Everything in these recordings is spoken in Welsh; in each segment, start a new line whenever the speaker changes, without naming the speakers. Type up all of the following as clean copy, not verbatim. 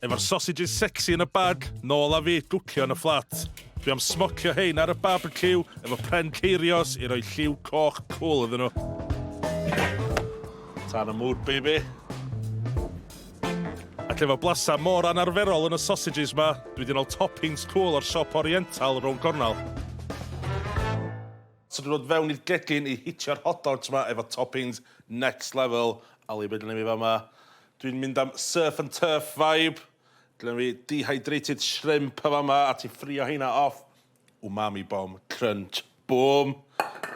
Efo'r sausages sexy yn y bag, nôl â fi, gwcio yn y fflat. Dwi am smocio hein ar y barbeciw efo pren ceirios i roi lliw coch cwl iddyn nhw. Tan y mood, baby. Ac efo blasa mor anarferol yn y sausages ma, dwi 'di nol toppings cwl o'r siop Oriental rownd cornel. So dwi'n dod fewn i'r gegin i hitio'r hot dogs 'ma efo toppings next level. Ali, be gynna fi fama? Dwi'n mynd am surf and turf vibe. Gynna fi dehydrated shrimp yn fama a ti'n ffrio heina off. Umami bomb, crunch, boom.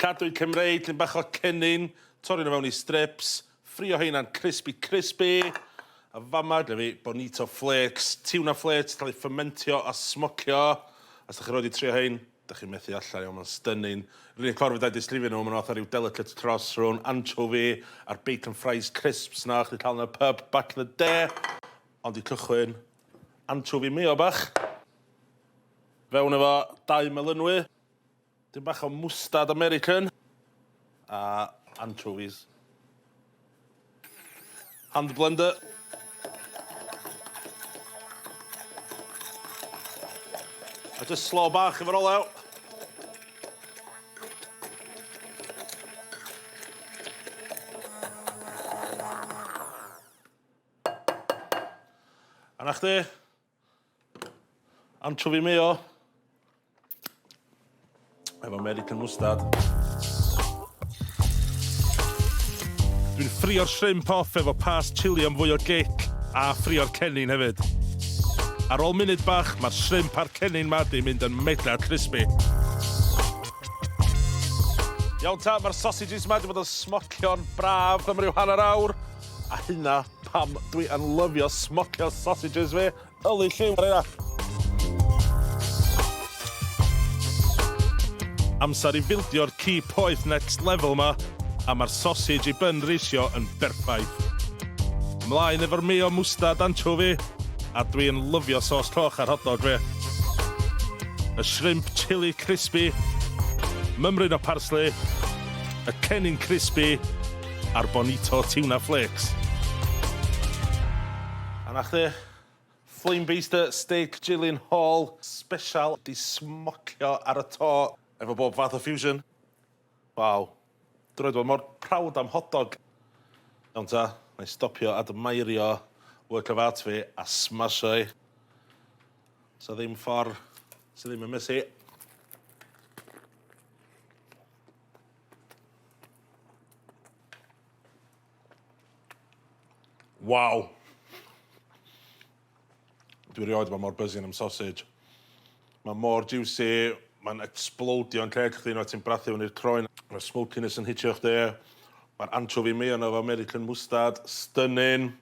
Cadwy Cymreig, llun bach o cennin, torri nhw fewn i strips, ffrio heina'n crispy crispy. A fama, gynna fi bonito flakes, tuna flakes, cael eu ffermentio a smocio. A os da chi roed i trio hein, Dach chi'n methu allan iawn, mae'n stunning. Yr unig ffordd fedra i disgrifio nhw, maen nhw fatha rhyw delicate cross rhwng anchovy a'r bacon fries crisps 'na o'ch chdi'n cael yn y pub back in the day. Ond i cychwyn, anchovy mayo bach. Fewn efo dau melynwy, dim bach o mwstad American a anchovies. Hand blender. A just slow bach efo'r olew. A na chdi. Anchovy mayo. Efo American mustard. Dwi'n ffrio'r shrimp off efo past chili am fwy o gic a ffrio'r cennin hefyd. Ar ôl munud bach, mae'r shrimp a'r cennin ma di mynd yn mega crispy. Iawn ta, mae'r sausages ma di bod yn smocio'n braf am ryw hanner awr. A hynna pam dwi yn lyfio smocio sausages fi. Yli lliw ar hynna. Amser i fildio'r ci poeth next level 'ma, a ma'r sausage i bun ratio yn berffaith. Mlaen efo'r mayo mwstad anchovy, a dwi yn lyfio sos coch ar hotdog fi. Y shrimp chili crispy, mymryn o parsley, y cennin crispy, a'r bonito tuna flakes. A 'na chdi. Flame Baster Steak Gyllenhaal Special 'di smocio ar y to efo bob fath o fusion. Waw. Dwi roed bod mor proud am hotdog. Iawn ta, na i stopio admirio work of art fi a smasho hi. Sa ddim ffordd sy ddim yn messy. Waw! Dwi rioed bod mor buzzing am sausage. Mae mor juicy, mae'n explodio yn ceg chdi unwaith ti'n brathu fyny'r croen. Mae'r smokiness yn hitio chdi. Mae'r anchovy mayo 'na efo American mustard, stunning.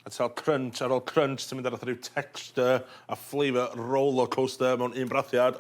A ti'n cael crunch ar ôl crunch, ti'n mynd ar fatha rhyw texture a flavour roller coaster mewn un brathiad.